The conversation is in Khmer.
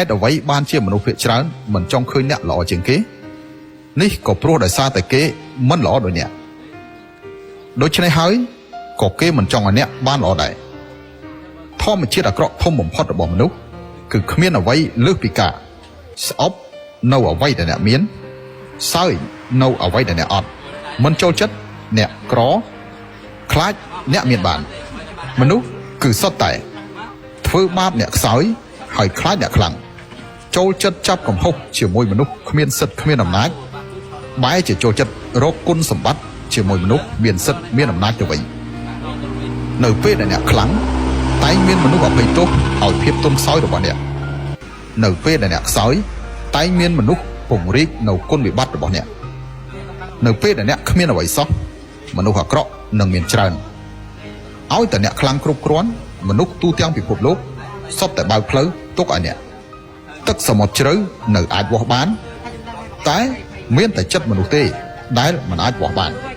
េតុអ្វីបានជាមនុស្សភាគច្រើនមិនចង់ឃើញអ្នកល្អជាងគេនេះក៏ព្រោះដោយសារតែគេមិនល្អដូចអ្នកដូច្នេះហើយក៏គេមិនចង់ឲ្យអ្នកបានល្អដែរធម្មជាតិអាក្រក់ធំបំផុតរបស់មនុស្សគឺគ្មានអ្វីលើសពីការស្អប់នៅអ្វីដែលអ្នកមានសើចនៅអ្វីដែលអ្នកអត់មិនចូលចិត្តអ្នកក្រខ្លាចអ្នកមានបានមនុស្សគឺសុទ្ធតែធ្វើបាបអ្នកខ្សោយហើយខ្លាចអ្នកខ្លាំងចូលចិត្តចាប់កំហុសជាមួយមនុស្សគ្មានសិទ្ធិគ្មានអំណាចបែរជាចូលចិត្តរកគុណសម្បត្តិជាមួយមនុស្សមានសិទ្ធិមានអំណាចទៅវិញនៅពេលដែលអ្នកខ្លាំងតែងមានមនុស្សអភ័យទោសឲ្យភាពទន់ខ្សោយរបស់អ្នកនៅពេលដែលអ្នកខ្សោយតែងមានមនុស្សពង្រីកនៅគុណវិបត្តិរបស់អ្នកនៅពេលដែលអ្នកគ្មានអ្វីសោះមនុស្សអាក្រក់នឹងមានច្រើនឲ្យតែអ្នកខ្លាំងគ្រប់គ្រាន់មនុស្សទូទាំងពិភពលោកសុទ្ធតែបើកផ្លូវទុកឲ្យអ្នកទឹកសមុទ្រជ្រៅនៅអាចវាស់បានតែមានតែចិត្តមនុស្សទេដែលមិនអាចវាស់បាន។